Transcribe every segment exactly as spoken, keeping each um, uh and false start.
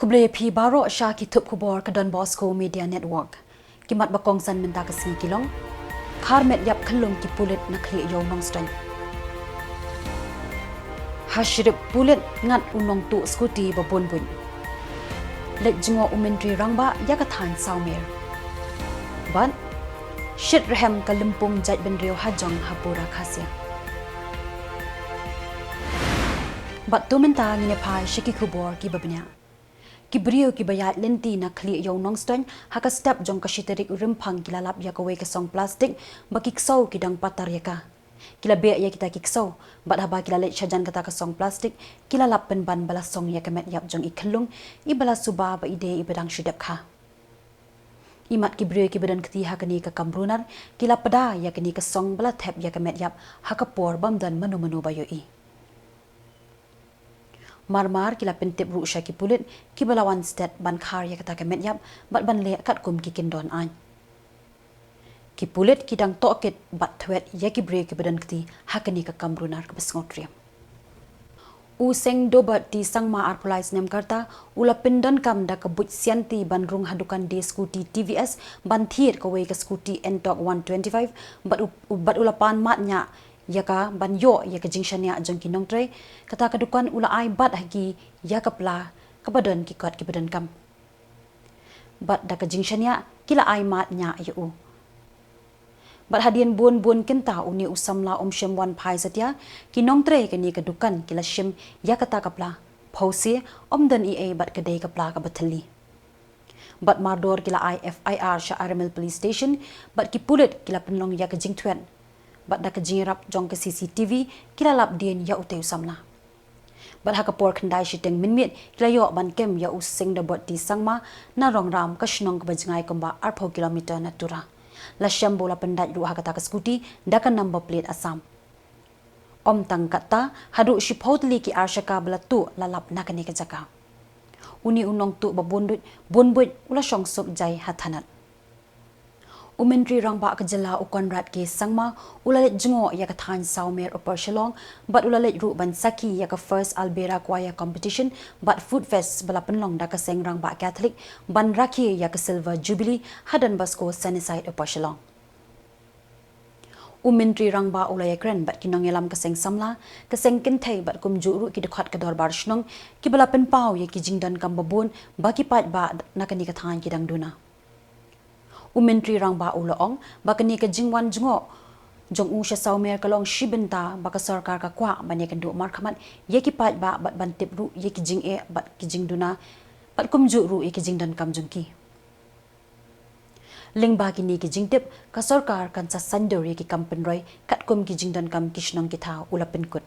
Khublei phi baroh sha ki thup khubor ka Don Bosco Media Network. Ki mat ba kongsan mynta ka sngi ki long: Khar met ïap khyllung ki pulit na khlieh ïew Nongstoiñ. Ha shrip pulit ngat u nongtuh skuti ba bun buit. Leit jngoh u Myntri Rangbah ïa ka thaiñ Sawmer. Bad shit rhem ka lympung jaitbynriew hajong ha Pura Khasia. Bad to mynta ngin ïa phai sha ki khubor kiba bniah. Ki briew kiba ïaid lynti na khlieh ïew Nongstoiñ ha ka step jong ka shi tarik u Rymphang ki la lap ïa kawei ka song plastik ba ki ksew ki dang patar ïa ka. Ki la beh ïa kita ki ksew, bad haba ki la leit shajan kata ka song plastik, ki la lap pynban ba la song ïa ka met ïap jong i khyllung iba la suba ba i dei iba dang shu dep kha. I mat ki briew kiba don kti ha kane ka kam runar ki la pda ïa kane ka song ba la thep ïa ka met ïap ha ka por bym don mano mano ba ïohi. Mar mar ki la pyntip ruh sha ki pulit kiba la wan stet ban khar ïa kata ka met ïap bad ban leh katkum ki kyndon aiñ. Ki pulit ki dang tohkit bad thwet ïa ki briew kiba don kti ha kane ka kam runar kaba sngewtriem. U Seng Dobert T Sangma, arphew lai snem ka rta, u la pyndonkam da ka buit sianti ban rung ha dukan die skuti T V S ban thied kawei ka skuti Ntorq one twenty-five bad u, bad u la pan mad ñiah ïa ka ban ïoh ïa ka jingshaniah jong ki nongtrei. Kata ka dukan u la ai bat ha ki ïa ka pla kaba don ki kot kiba donkam. Bad da ka jingshaniah ki la ai mad ñiah ïa u. Bad hadien bun bun kynta une u samla um shym wan phai satia, ki nongtrei kane ka dukan ki la shim ïa kata ka pla. Phewse, ym don ei ei bad ka dei ka pla kaba thylli. Bad mardor ki la ai F I R sha Arimal Police Station, bad ki pulit ki la pynlong ïa ka jingthwet. Bad da ka jingïarap jong ka C C T V ki la lap dien ïa utei u samla. Bad ha ka por khyndai shiteng mynmiet ki la ïoh ban kem ïa u Seng Dobert T Sangma na Rongram, ka shnong kaba jngai kumba arphew kilometer na Tura. La shem ba u la pyndait ruh ha kata ka skuti da ka number plate Assam. Ym tang katta, haduh shiphew tylli ki arshaka ba la tuh la lap na kane ka jaka. Une u nongtuh ba bun buit, bun buit u la shong suk jai ha thanat. U Myntri Rangbah ka jylla u Conrad K Sangma u la leit jngoh ïa ka thaiñ Sawmer Upper Shillong bad u la leit ruh ban sakhi ïa ka First Albera Choir Competition bad Food Fest ba la pynlong da ka Seng Rangbah Catholic ban rakhe ïa ka Silver Jubilee ha Don Bosco Sunnyside Upper Shillong. U Myntri Rangbah u la ïakren bad ki nongïalam ka Seng Samla, ka Seng Kynthei bad kumjuh ruh ki dkhot ka Dorbar Shnong kiba la pynpaw ïa ki jingdonkam ba bun ba ki paidbah na kane ka thaiñ ki dang duna. U Myntri Rangbah u la ong ba kane ka jingwan jngoh jong u sha Sawmer ka long shi bynta ba ka sorkar ka kwah ban ïakynduh markhmat ïa ki paidbah bad ban tip ruh ïa ki jingeh bad ki jingduna bad kumjuh ruh ïa ki jingdonkam jong ki. Lyngba kine ki jingtip, ka sorkar kan sa saiñdur ïa ki kam pynroi katkum ki jingdonkam ki shnong ki thaw, u la pynkut.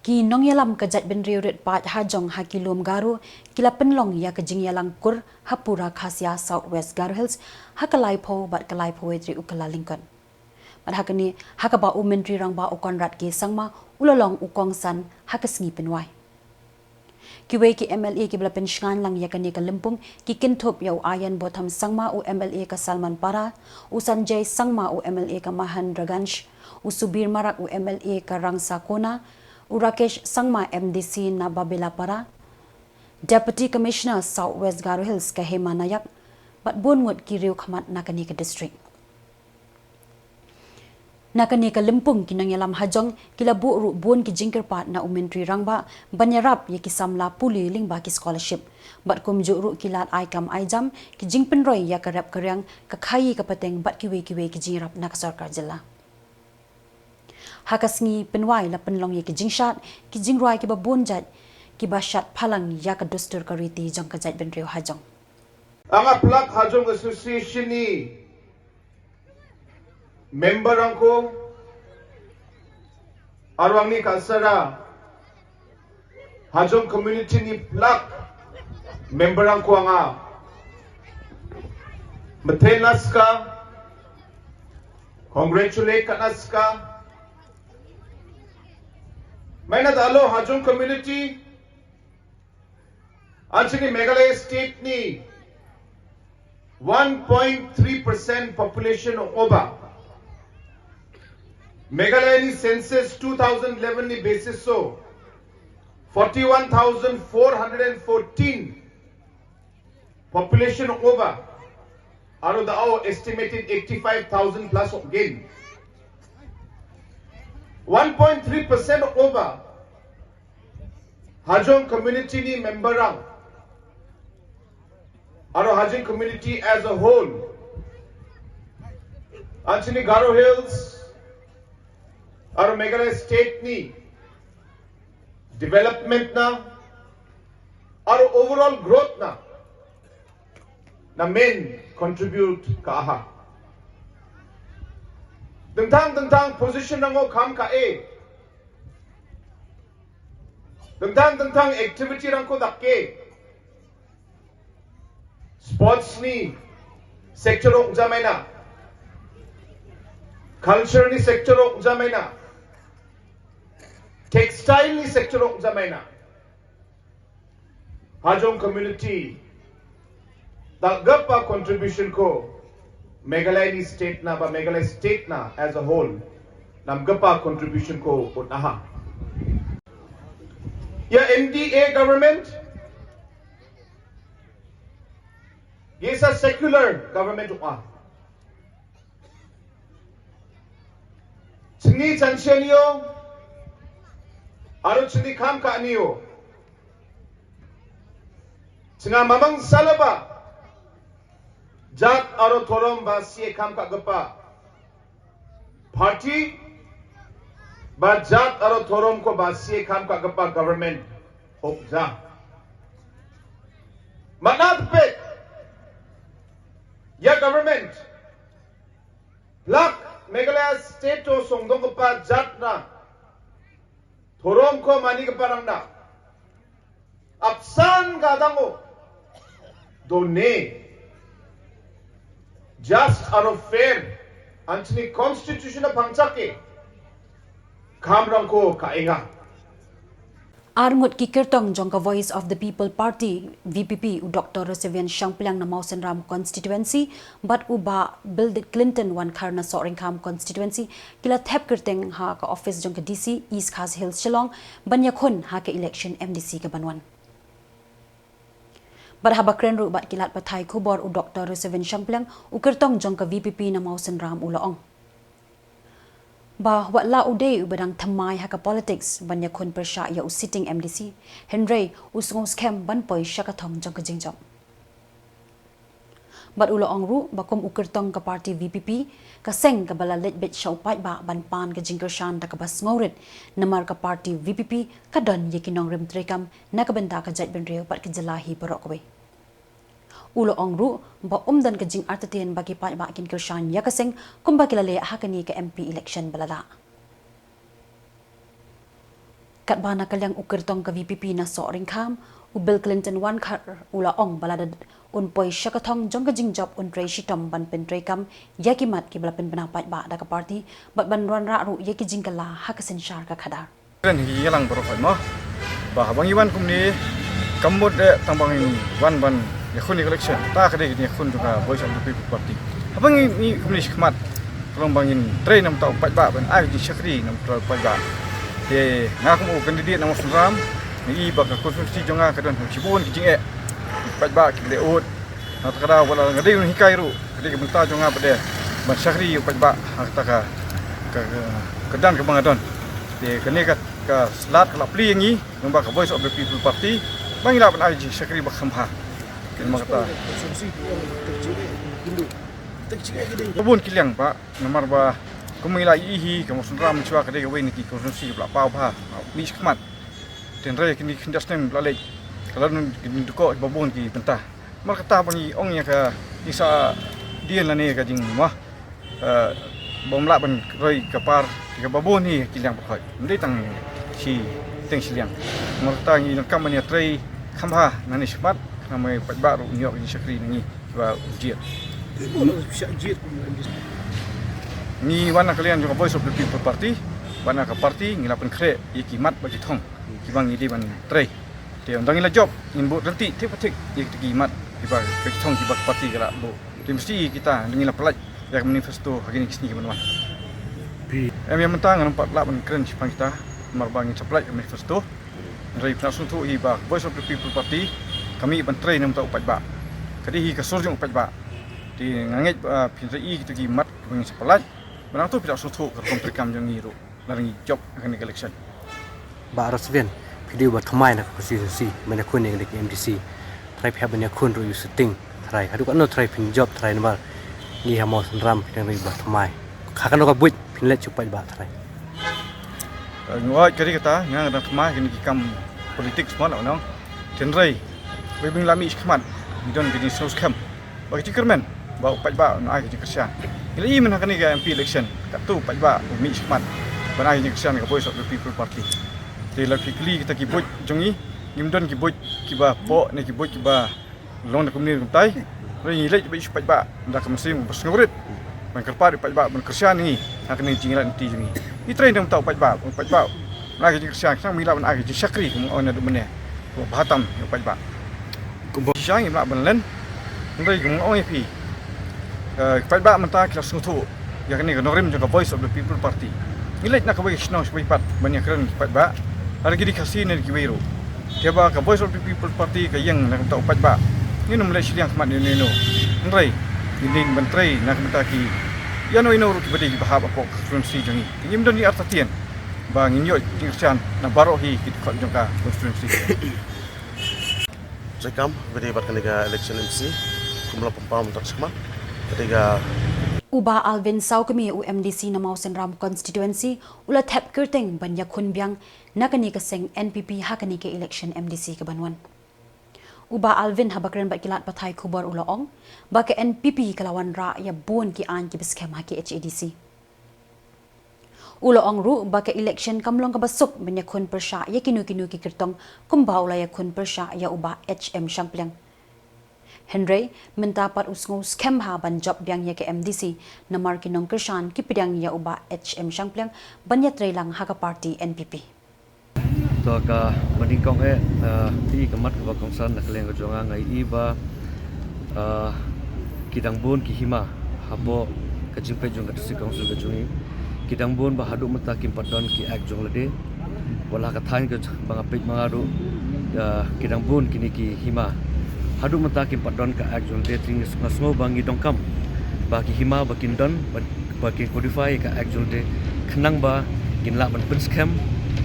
Ki nongïalam ka jaitbynriew rit paid hajong ha ki lum Garo ki la pynlong ïa ka jingïalang kur ha Pura Khasia, South West Garo Hills, ha ka laiphew bad ka laiphew wei tarik u Kyllalyngkot. Bad ha kane, ha kaba u Myntri Rangbah u Conrad K Sangma u la long u kongsan ha ka sngi pynwai. Kiwei ki M L A kiba la pynshngaiñ lang ïa kane ka lympung ki kynthup ïa u Ayan Botham Sangma, u M L A ka Salmanpara, u Sanjay Sangma, u M L A ka Mahandraganj, u Subir Marak, u M L A ka Rangsakona, u Rakesh Sangma, M D C na Babelapara, Deputy Commissioner South West Garo Hills ka Hema Nayak, bad bun ngut ki riew khmat na kane ka district. Na kane ka lympung ki nongïalam hajong ki la buh ruh bun ki jingkyrpad na u Myntri Rangbah ban ïarap ïa ki samla pule lyngba ki scholarship. Bad kumjuh ruh ki lad ai kam ai jam, ki jingpynroi ïa ka rep ka riang, ka khaïi ka pateng bad kiwei kiwei ki jingïarap na ka sorkar jylla. Ha ka sngi pynwai la pynlong ïa ki jingshad, ki jingrwai kiba bun jait, kiba shad phalang ïa ka dustur ka riti jong ka jaitbynriew hajong. Anga plak hajong association ni member angko, arwang ni ka sara, hajong community ni plak member angko anga mthe naska, congratulate ka naska. Maina dalo hajong community, anchini Meghalaya state ni one point three percent population oba. Meghalaya ni census two thousand eleven ni basis so forty-one thousand four hundred and fourteen Population ong u ba, aro da o estimated eighty-five thousand plus ong gen. One point three percent ong u ba hajong community ni member rang, aro hajong community as a whole, anchini Garo Hills aro Meghalaya state ni development na aro overall growth na na main contribute ka aha. Dengtang dengtang position rang ko kam ka e, dengtang dengtang activity rang ko dak ke. Sports ni sector ong jamaina, culture ni sector ong jamaina, textile ni sector ong jamaina. Hajong community da gapa contribution ko Meghalaya ni state na ba Meghalaya state na as a whole, nam gapa contribution ko ut aha. Ya M D A government, ye sa secular government ong a. Chini chanchen yo, aro chini kam ka ni yo. Chinga mamang salaba jat aro thorom ba sie kam ka gapa party, ba jat aro thorom ko ba sie kam ka gapa government ong ja. Mana tepet ya government lak Meghalaya state to songdong gapa jat na thorom ko mani gapa rang na apsan gadang o done just aro fair anchini constitution a pangchak ke kam rang ko ka enga. Ar ngut ki kyrtong jong ka Voice of the People Party, V P P, u Doctor Recevian Shangpliang na Mawsynram constituency, bad u Bah Bill Clinton Wankhar na Sohryngkham constituency, ki la thep kyrteng ha ka office jong ka D C East Khasi Hills Shillong, ban ïakhun ha ka election M D C ka ban wan. Bad haba kren ruh bad ki lad pathai khubor u Doctor Recevian Shangpliang, u kyrtong jong ka V P P na Mawsynram u la ong ba wat la u dei u ba dang thymmai ha ka politics ban ïakhun pyrshah ïa u sitting M D C, hynrei u sngew skhem ban poi sha ka thong jong ka jingjop. Bad u la ong ruh ba kum u kyrtong ka party V P P, ka seng kaba la leit beit sha u paidbah ban pan ka jingkyrshan da kaba sngewrit, namar ka party V P P ka don ïa ki nongrim treikam na ka bynta ka jaitbynriew bad ka jylla hi baroh kawei. U la ong ruh ba um don ka jingartatien ba ki paidbah kin kyrshan ïa ka seng kumba ki la leh ha kane ka M P election ba la dah. Katba na ka liang u kyrtong ka V P P na Sohryngkham, u Bill Clinton Wankhar u la ong ba lada un poi sha ka thong jong ka jingjop un trei shitom ban pyntreikam ïa ki mat kiba la pynbna paidbah da ka party bad ban wanrah ruh ïa ki jingkylla ha ka synshar ka khadar. Kren hi ïalang baroh hi mo. Ba haba ngi wan kumne kam mut de tang ba ngi wan ban ïakhun ïa ka election. Ta ka dei ka jingïakhun jong ka Voice of the People Party. Haba ngi, ngi kumne shi khmat ka long ba ngin trei namar u paidbah ban ai jingshakri namar u paidbah. Te nga kum u candidate na Mawsynram, nga i ba ka constituency jong nga ka don shibun ki jingeh. Paidbah ki leh ut. Nga ta ka daw ba la nga dei un hikai ruh. Ka dei ka bynta jong nga ba dei ban shakri ïa u paidbah ha kata ka, ka, ka, ka dang kaba nga don. Te kane ka, ka lad ka la plie ïa ngi, namar ka Voice of the People Party, ba ngi lah ban ai jingshakri ba kham bha. Kane ma kata. Bun ki liang ba, namar ba, kum ngi la ïohi, ka Mawsynram mynshuwa ka dei kawei na ki constituency kaba la paw bha, mih shakhmat. Te hynrei kine ki khyndiat snem ba la leit, ka la don ki jingdukok ba bun ki bynta. Namar kata ba ngi ong ïa ka jingsahdien lane ka jingmut, eh, ba ym lah ban roi ka par ïa kaba bun hi ki liang baroh. Ym dei tang shi teng shi liang. Namar kata ngi donkam ban ïatrei kham bha nangne shakhmat, khnang ba u paidbah ruh un ïoh ka jingshakri na ngi kiba u jied. Ngi wan na ka liang jong ka Voice of the People Party, wan na ka party ngi la pynkhreh ïa ki mat bad ki thong kiba ngi dei ban trei. Te ynda ngi la jop ngin buh ryntih thik pa thik ïa kita ki mat kiba, ki thong kiba ka party ka la buh. Te mesti kita ynda ngi la pyllait ïa ka manifesto ha kine ki sngi ki ban wan. Em, ïa mynta ngam pat lah ban kren shaphang kita namar ba ngin sa pyllait ka manifesto. Hynrei pynah sngewthuh hi ba Voice of the People Party ka mih ban trei namar u paidbah. Ka dei hi ka sur jong u paidbah. Te nga ngeit ba phin ïohi ïa kito ki mat kiba ngi sa pynlait. Mynta to phi la sngewthuh ka rukom treikam jong ngi ruh. Lada ngi jop ha kane ka election. Bah Rasvin, phi dei uba thymmai na ka constituency, ban ïakhun ïa kane ka M D C. Trai phi hap ban ïakhun ruh ïa u sitting. Trai, haduh katno trai phin jop trai namar ngi ha Mawsynram phi dang dei uba thymmai. Ha kano ka buit phin leit sha u paidbah trai. Eh, ngi oi ka dei kata, nga nga dang thymmai kine ki kam politics mo la nong. Hynrei, wei bym la mih shakhmat, ngi don ka jingsngewskhem. Ba ka jingkyrmen ba u paidbah un ai ka jingkyrshan. Ngi la ïohi mynta ha kane ka M P election, katto u paidbah u mih shakhmat ban ai ka jingkyrshan ka Voice of the People Party. Te lada phi kylli kita ki buit jong ngi, ngim don ki buit kiba poh ne ki buit kiba long da kumne kumtai. Hynrei ngi leit bad u paidbah da ka mynsiem ba sngewrit ban kyrpad u paidbah ban kyrshan ïa ngi ha kane ka jingïaleh lynti jong ngi. Ngi trei na ka bynta u paidbah, u paidbah. Ban ai ka jingkyrshan, khnang ba ngin lah ban ai ka jingshakri kum nga ong naduh mynne. Ba bha tam ïa u paidbah. Kumba shisha ngim lah ban len. Hynrei kum nga ong ïa phi, eh, ki paidbah mynta ki la sngewthuh ïa kane ka nongrim jong ka Voice of the People Party. Ngi leit na kawei ka shnong shaphrang pat ban ïakren ki paidbah. Lada ki dei Khasi ne kiwei ruh. Te ba ka Voice of the People Party ka ïeng na ka bynta u paidbah. Ngin ym leit shiliang khmat ïano ïano. Hynrei ngin dei ban trei na ka bynta ki ïano ïano ruh kiba dei kiba hap hapoh ka constituency jong ngi. Te ngim don ki artatien ba ngin ïoh jingkyrshan na baroh hi ki dkhot jong ka constituency. Treikam ba dei bad kane ka election M D C, kumba la pynpaw mynta shakhmat. Ka dei ka U Bah Alvin Sawkmie, u M D C na Mawsynram constituency, u la thep kyrteng ban ïakhun biang na kane ka seng N P P ha kane ka election M D C kaban wan. U Bah Alvin haba kren bad ki lad pathai khubor u la ong ba ka N P P ka la wanrah ïa bun ki aiñ kiba skhem ha ki H A D C. U la ong ruh ba ka election kam long kaba suk ban ïakhun pyrshah ïa kino kino ki kyrtong kumba u la ïakhun pyrshah ïa u Bah H M Shangpliang. Hynrei mynta pat u sngewskhem bha ban jop biang ïa ka M D C namar ki nongkyrshan ki pdiang ïa u Bah H M Shangpliang ban ïatreilang ha ka party N P P. To kaba nyngkong eh, eh, i ka mat kaba kongsan na ka liang ka jong nga, nga i ba, eh, ki dang bun ki hima hapoh ka jingpeit jong ka District Council ka jong i. Ki dang bun ba haduh mynta kim pat don ki act jong lade. Wat la ka thaiñ kaba nga peit ma nga ruh, eh, ki dang bun kine ki hima. Haduh mynta kim pat don ka act jong lade, te nga sngew ba ngi donkam ba ki hima ba kin don, ba ba kin codify ïa ka act jong lade khnang ba kin lah ban pynskhem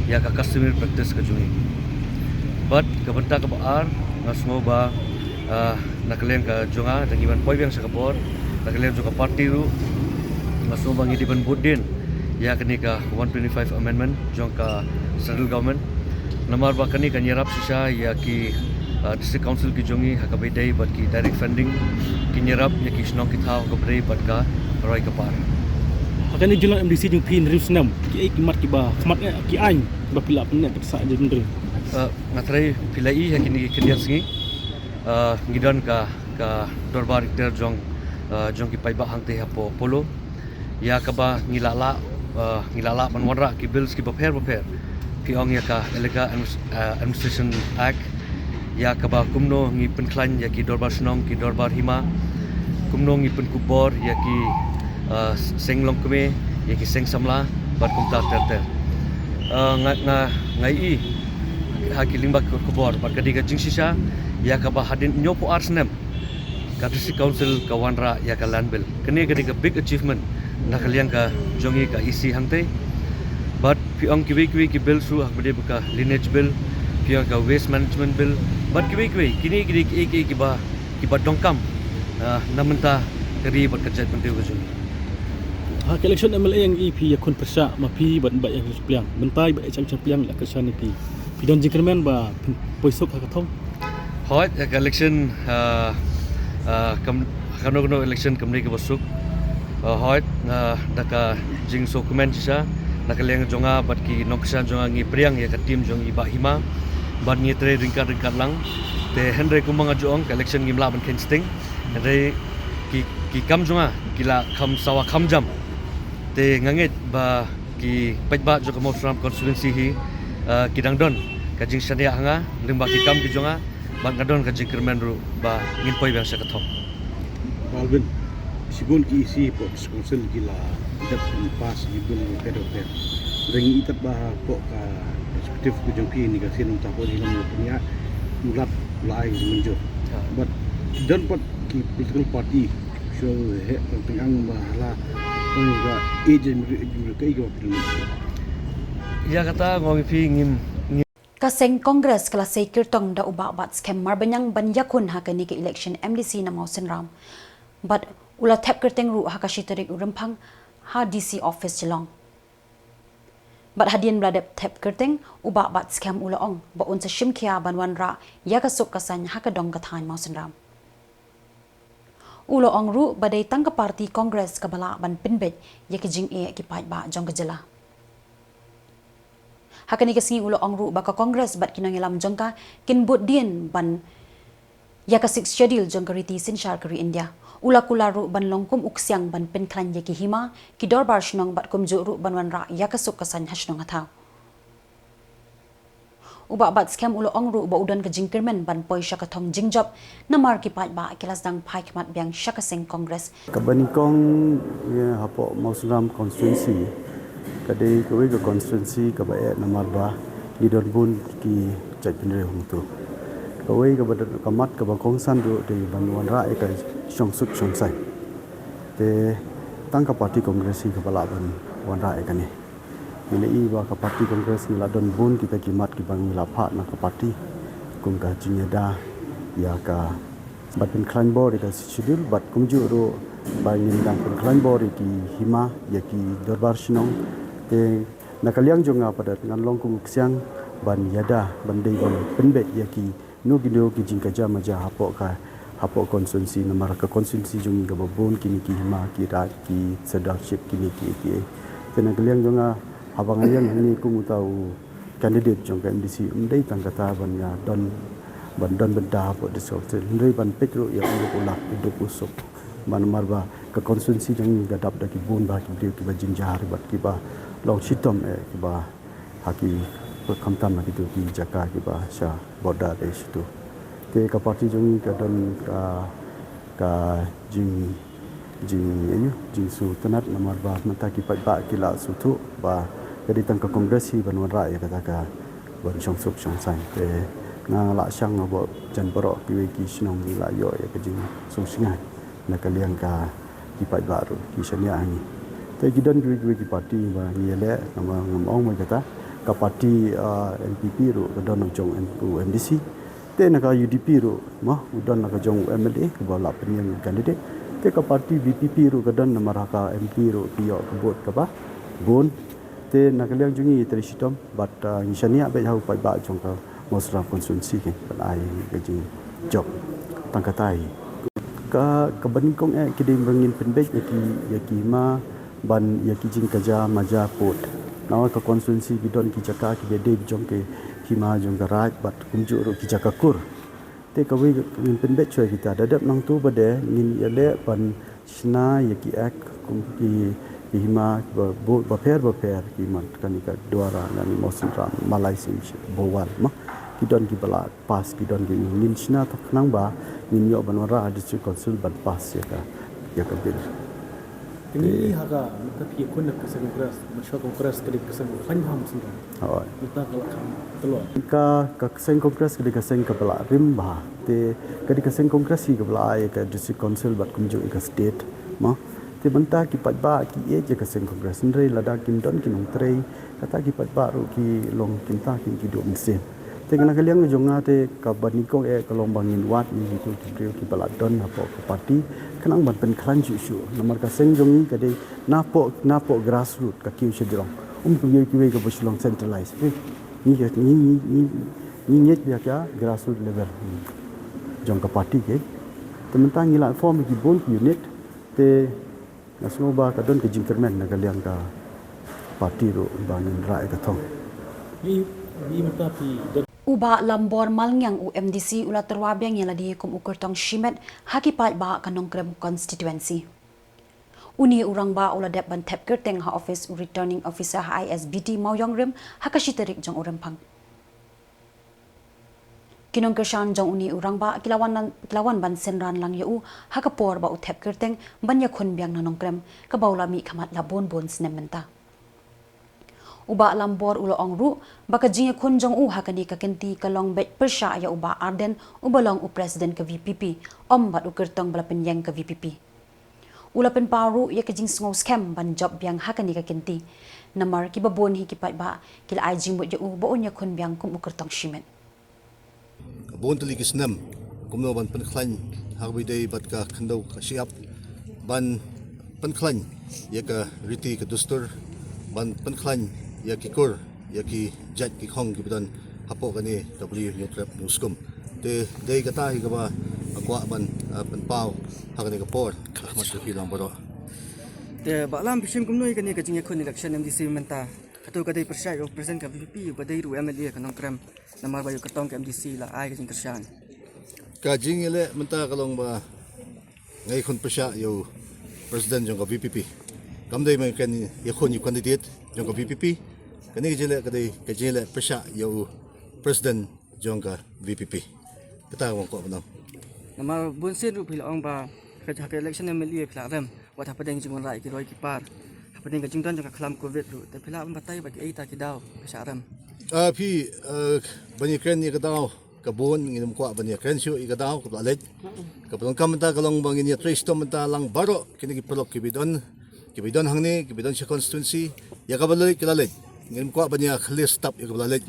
ïa ka customary practice ka jong ngi. Bad ka bynta kaba ar, nga sngew ba, ah, na ka liang ka jong nga, da ngi ban poi biang sha ka bor, na ka liang jong ka party ruh, nga sngew ba ngi dei ban bud dien ïa kane ka one twenty-five amendment jong ka central government. Namar ba kane kan ïarap shisha ïa ki, ah, District Council ki jong ngi ha kaba ïadei bad ki direct funding, kin ïarap ïa ki shnong ki thaw ha kaba ïadei bad ka roi ka par. Ha kane ka jinglong M D C jong phi hynriew snem, kiei ki mat kiba khmat eh, ki aiñ ba phi lah pyneh pynshah jingmyntoi? Ah, nga tharai phi la i ha kine ki khyndiat sngi, ah, ngi don ka, ka dorbar ikhtiar jong, ah, jong ki paidbah hangtei hapoh Polo. Ïa kaba ngi la lah, eh, ngi la lah ban wanrah ki bills kiba pher bapher. Phi ong ïa ka Elaka Adminis-, eh, Administration Act. Ïa kaba kumno ngi pynkhlaiñ ïa ki dorbar shnong, ki dorbar hima. Kumno ngi pynkup bor ïa ki, eh, seng longkmie, ïa ki seng samla, bad kumta ter ter. Eh, nga, nga, nga i ha ki lyngba ki khubor, bad ka dei ka jingshisha, ïa kaba hadien hynñiewphew ar snem ka District Council ka wanrah ïa ka land bill. Kane ka dei ka big achievement na ka liang ka jong ngi ka E C hangtei. Bad phi ong kiwei kiwei ki bill shuh ha kaba ïadei bad ka lineage bill, phi ong ka waste management bill, bad kiwei kiwei, kine ki dei kiei kiei kiba, kiba donkam, ah, na bynta ka ri bad ka jaitbynriew ka jong ngi. Ha ka election M L A ïa ngi phi ïakhun pyrshah ma phi bad Bah H M Shangpliang. Mynta Bah H M Shangpliang la kyrshan ïa phi. Phi don jingkyrmen ba phin poi suk ha ka thong? Hooid, ha ka election, ah, ah, kam, kano kano election kam dei kaba suk. Ah, hooid, ah, da ka jingsngewkmen shisha na ka liang jong nga bad ki nongkyrshan jong nga, ngi pdiang ïa ka team jong i Bah Hima bad ngi trei ryngkat ryngkat lang. Te hynrei kumba nga ju ong, ka election ngim lah ban kheiñ sting. Hynrei ki, ki kam jong nga ki la kham sawa kham jam. Te nga ngeit ba ki paidbah jong ka Mawsynram constituency hi, ah, ki dang don ka jingshaniah ha nga lyngba ki kam ki jong nga, bad nga don ka jingkyrmen ruh ba ngin poi biang sha ka thong. Bah Alvin, shibun ki E C hapoh District Council ki la dep ban pass ki bill bapher bapher. Hynrei ngi i tat ba hapoh ka executive ka jong phi, ïa kane ka sien, mynta hapoh jingïalam jong phi, ïa u Lat u la ai jingmynjur. Ha. Bad Don pat ki political party shu heh tang ang ba la tang ka agent ri ri ka iko. Ïa kata ngong phi ngim ngim. Ka seng Congress ka la sei kyrtong da u Bah Batskhem Marbaniang ban ïakhun ha kane ka election M D C na Mawsynram. Bad u la thep kyrteng ruh ha ka shi tarik u Rymphang ha D C office Shillong. Bad hadien ba la dep thep kyrteng, u Bah Batskhem u la ong ba un sa shim khia ban wanrah ïa ka suk ka saiñ ha ka dong ka thaiñ Mawsynram. U la ong ruh ba dei tang ka party Congress kaba lah ban pynbeit ïa ki jingeh ki paidbah jong ka jylla. Ha kane ka sngi u la ong ruh ba ka Congress bad ki nongïalam jong ka kin bud dien ban ïa ka Sixth Schedule jong ka riti synshar ka ri India. U la kular ruh ban long kum u ksiang ban pynkhlaiñ ïa ki hima, ki dorbar shnong bad kumjuh ruh ban wanrah ïa ka suk ka saiñ ha shnong ha thaw. U Bah Batskhem u la ong ruh ba u don ka jingkyrmen ban poi sha ka thong jingjop namar ki paidbah ki la sdang phai khmat biang sha ka seng Congress. Kaba nyngkong, ïa, hapoh Mawsynram constituency ka dei kawei ka constituency kaba eh namar ba ngi don bun ki jaitbynriew hangto. Kawei kaba don ka mat kaba kongsan ruh dei ban wanrah ïa ka shongsuk shongsaiñ. Te tang ka party Congress hi kaba lah ban wanrah ïa kane. Ngi la i ba ka party Congress ngi la don bun kita ki mat kiba ngi la phah na ka party kum ka jingïada ïa ka ban pynkhlaiñ bor ïa ka Sixth Schedule bad kumjuh ruh ba ngin dang pynkhlaiñ bor ïa ki hima ïa ki dorbar shnong. Te na ka liang jong nga pat ngan long kum u ksiang ban ïada ban dei ban pynbeit ïa ki no ki no ki jingkaja maja hapoh ka hapoh constituency namar ka constituency jong ngi kaba bun kine ki hima ki raid ki sirdarship kine ki ki. Te na ka liang jong nga haba nga ïeng hangne kum uta u candidate jong ka M D C ym dei tang kata ban ïa don ban don bynta hapoh district council hynrei ban peit ruh ïa u duk u lak u duk u suk. Namar ba ka constituency jong ngi ka dap da ki bun bah ki briew kiba jynjar bad kiba long shitom eh kiba ha ki khamtam ha kito ki jaka kiba sha border eh shitu. Te ka party jong ngi ka don ka ka jing jing ïa ngi jingsngewtynnat namar ba mynta ki paidbah ki la sngewthuh ba ka dei tang ka Congress hi ban wanrah ïa kata ka ban shongsuk shongsaiñ. Te nga la shang ba jan baroh kiwei ki shnong ki la ïoh ïa ka jingsngewsynei na ka liang ka ki paidbah ruh ki shaniah ha ngi. Te ki don kiwei kiwei ki party ba ngi ïaleh namar ngam ong ba kata ka party N P P ruh ka don jong u M D C. Te na ka U D P ruh ma u don na ka jong u M L A kaba la pynïeng candidate. Te ka party V P P ruh ka don namar ha ka M P ruh ki ïoh ka vote kaba bun. Te na ka liang jong ngi trei shitom bad ngi shaniah bad ha u paidbah jong ka Mawsynram constituency ki ban ai ka jingjop tang katai. Ka ka ban kong eh ki dei ba ngin pynbeit ïa ki ïa ki ma ban ïa ki jingkaja maja put. Nawa ka constituency ki don ki jaka kiba dei jong ki hima jong ka raid bad kumjuh ruh ki jaka kur. Te kawei ngin pynbeit shuwa kita da dep nangtu ba dei ngin ïaleh ban shna ïa ki ek kum ki ki hima ba pher ba pher ki mat kani ka Dwara ngani Mawsynram Malai Sim Bhowal ma ki don kiba la pass ki don ki ngin shna ta khnang ba ngin ïoh ban wanrah ha district council ban pass ïa ka ïa ka bill. Kini ha ka mata phi khun ka seng Congress, mata Congress ka dei ka seng khlaiñ ha Mawsynram. Hoi. Mata ka la kham telor. Ka ka seng Congress ka dei ka seng kaba la rim bha. Te ka dei ka seng Congress hi kaba la ai ka district council bad kumjuh ka state. Ma te mynta ki paidbah ki ïeit ïa ka seng Congress hynrei lada kim don ki nongtrei kata ki paidbah ruh ki long kim ta kim ki duh mynsiem. Te na ka liang jong nga te kaba nyngkong eh ka long ba ngin wad ïa kitu ki briew kiba la don hapoh ka party khnang ban pynkhlaiñ shuh shuh namar ka seng jong ngi ka dei napoh napoh grassroot ka kiew sha jrong. Um kiwei kiwei kaba shu long centralized. Ngi ngi ngi ngi ngi ngi ka grassroot level jong ka party ke. Te mynta ngi la form ki bun ki unit te nga sngew ba ka don ka jingkyrmen na ka liang ka party ruh ba ngin rah ïa ka thong. Ni ni mynta phi don. U Bah Lambor Malngiang u M D C u la tyrwa biang ïa lade kum u kyrtong shimet ha ki paidbah ka Nongkrem constituency. Une u rangbah u la dep ban thep kyrteng ha office u Returning Officer ha I S B T Mawïong Rim ha ka shi tarik jong u Rymphang. Ki nongkyrshan jong une u rangbah ki la wan ki la wan ban synran lang ïa u ha ka por ba u thep kyrteng ban ïakhun biang na Nongkrem kaba u la mih khmat la bun bun snem mynta. U Bah Lambor u la ong ruh ba ka jingïakhun jong u ha kane ka kynti ka long beit pyrshah ïa u Bah Ardent uba long u president ka VPP, ym bad u kyrtong ba la pynïeng ka VPP. U la pynpaw ruh ïa ka jingsngew skhem ban jop biang ha kane ka kynti, namar kiba bun hi ki paidbah ki la ai jingmut ïa u ba un ïakhun biang kum u kyrtong shimet. Bun tylli ki snem kumno ban pynkhlaiñ ha kaba ïadei bad ka khyndew ka shyiap, ban pynkhlaiñ ïa ka riti ka dustur, ban pynkhlaiñ ïa ki kur, ïa ki jait ki khong kiba don hapoh kane ka Bri Hynñiewtrep Hynñiewskum. Te dei kata hi kaba nga kwah ban, ah, pynpaw ha kane ka por ha khmat jong phi lang baroh. Te Bah Lam, phi shim kumno ïa kane ka jingïakhun election MDC mynta? Kato ka dei pyrshah ïa u president ka VPP, ka dei ruh MLA ka Nongkrem. Namar ba ïa u kyrtong ka MDC la ai ka jingkyrshan. Ka jingïaleh mynta ka long ba nga ïakhun pyrshah ïa u president jong ka VPP. Kam dei ba nga kren ïakhun ïa u candidate jong ka VPP. Kane ka jingïaleh ka dei ka jingïaleh pyrshah ïa u president jong ka VPP. Kata ka bang kwah ban ong. Namar bun sien ruh phi la ong ba ha ka election MLA phi la rem wat hapdeng jingwanrah ïa ki roi ki par, hapdeng ka jingdon jong ka khlam covid ruh, te phi lah ban batai ba kiei kita ki daw phi shah rem? Ah, phi, ah, ban ïakren ïa ka daw ka bun, ngim kwah ban ïakren shuh ïa ka daw kaba la leit. Kaba donkam mynta ka long ba ngin ïatrei shitom mynta lang baroh kine ki paralok kiba don, kiba don hangne, kiba don sha constituency. Ïa kaba la leit ki la leit, ngim kwah ban ïa khleh stap ïa kaba la leit.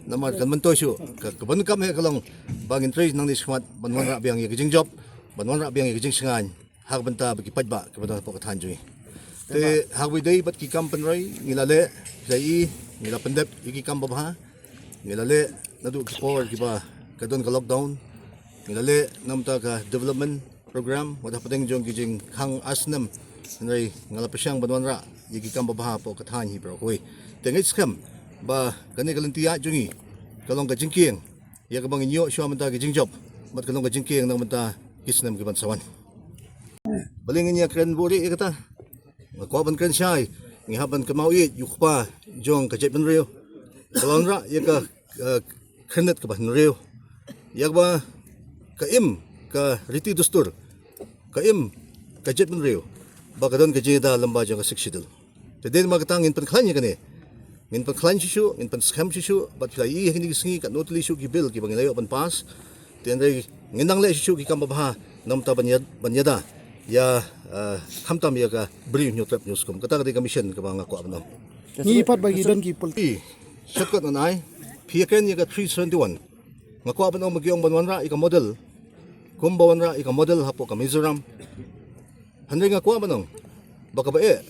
Namar kan myntoi shuh. Ka, kaba donkam hi ka long ba ngin trei nangne shakhmat ban wanrah biang ïa ka jingjop, ban wanrah biang ïa ka jingshngaiñ ha ka bynta ba ki paidbah kiba don hapoh ka thaiñ jong ngi. Te ha kaba ïadei bad ki kam pynroi, ngi la leh, phi la ïohi, ngi la pyndep ïa ki kam babha. Ngi la leh naduh ki por kiba ka don ka lockdown. Ngi la leh na ka bynta ka development program wat hapdeng jong ki jingkhang ar snem. Hynrei nga la pyrshang ban wanrah ïa ki kam babha hapoh ka thaiñ hi baroh kawei. Te nga ngeit skhem ba kane ka lynti ïaid jong ngi ka long ka jingkieng ïa kaba ngin ïoh shuwa mynta ki jingjop, bad ka long ka jingkieng na ka bynta ki snem kiban sa wan. Balei ngin ïakren buhrieh ïa kata? Nga kwah ban kren shai, ngi hap ban kynmaw ïeit ïa u kpa jong ka jaitbynriew, ka la wanrah ïa ka, eh, khyrnit kaba hynriew, ïa kaba ka im ka riti dustur, ka im ka jaitbynriew ba ka don ka jingïada lyngba jong ka Sixth Schedule. Te dei namar kata ngin pynkhlaiñ ïa kane. Ngin pynkhlaiñ shuh shuh, ngin pynskhem shuh shuh, bad phi la ïohi ha kine ki sngi katno tylli shuh ki bill kiba ngi la ïoh ban pass. Te hynrei ngin nang leh shuh shuh ki kam babha na ka bynta ban ïa, ban ïada ïa, eh, khamtam ïa ka Bri Hynñiewtrep Hynñiewskum. Kata ka dei ka mission kaba nga kwah ban ong. Ngi pat ba ngi don ki pol. Phi, shortcut ngan ai, phi ïakren ïa ka three seventy-one. Nga kwah ban ong ba ki ong ban wanrah ïa ka model kumba wanrah ïa ka model hapoh ka Mizoram. Hynrei nga kwah ban ong ba kaba eh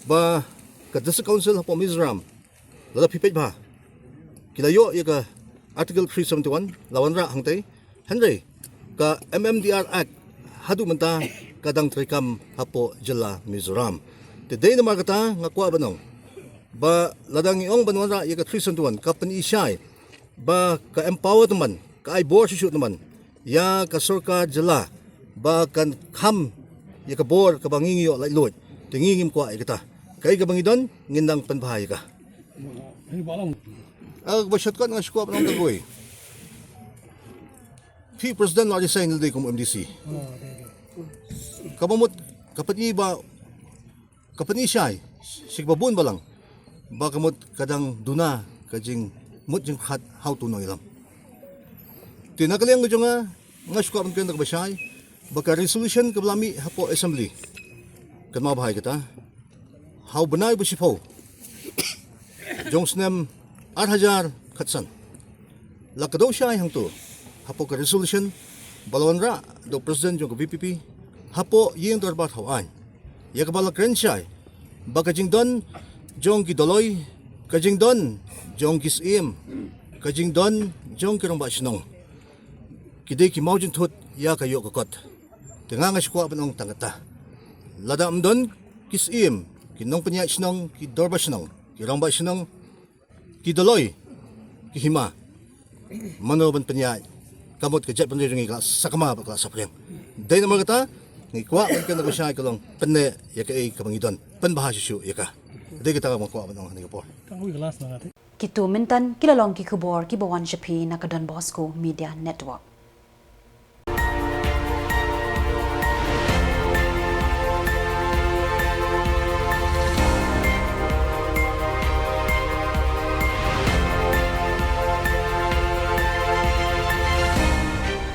ba ka District Council hapoh Mizoram, lada phi peit bha, ki la ïoh ïa ka Article three seventy-one, la wanrah hangtei. Hynrei ka MMDR Act haduh mynta ka dang treikam hapoh jylla Mizoram. Te dei namar kata nga kwah ban ong ba lada ngi ong ban wanrah ïa ka three seventy-one, ka pyni shai ba ka empower tymmen, ka ai bor shuh shuh tymmen ïa ka sorkar jylla ba kan kham ïa ka bor kaba ngi ngi ïoh laitluid. Te ngi ngim kwah ïa kata. Kaei kaba ngi don ngin nang pynbha ïa ka. Ah, kaba shortcut nga shu kwah ban ong kawei. Phi president la resign lade kum MDC. Kaba mut ka pyni ba ka pyni shai sha kiba bun balang ba ka mut ka dang duna ka jingmut jingpyrkhat ha uto u nongïalam. Te na ka liang ka jong nga, nga shu kwah ban kren da kaba shai ba ka resolution kaba la mih hapoh assembly, kynmaw bha ïa kata, ha u bnai ba shiphew jong u snem ar hajar khatsan, la kdew shai hangto hapoh ka resolution ba la wanrah da u president jong ka VPP hapoh ïing dorbar ha u aiñ, ïa kaba la kren shai ba ka jingdon jong ki doloi, ka jingdon jong ki syiem, ka jingdon jong ki rangbah shnong, ki dei ki mawjingthut ïa ka ïoh ka kot. Te nga nga shu kwah ban ong tang kata, lada ym don ki syiem, ki nongpynïaid shnong, ki dorbar shnong, ki rangbah shnong, ki doloi, ki hima, mano ban pynïaid? Ka mut ka jaitbynriew jong ngi ka la sakma bad ka la saphriang. Dei namar kata ngi kwah ban kren da kaba shai ka long pynneh ïa kaei kaba ngi don, pynbha shuh shuh ïa ka. Dei kata kaba nga kwah ban ong ha kane ka por. Kito mynta ki la long ki khubor kiba wan sha phi na ka Don Bosco Media Network.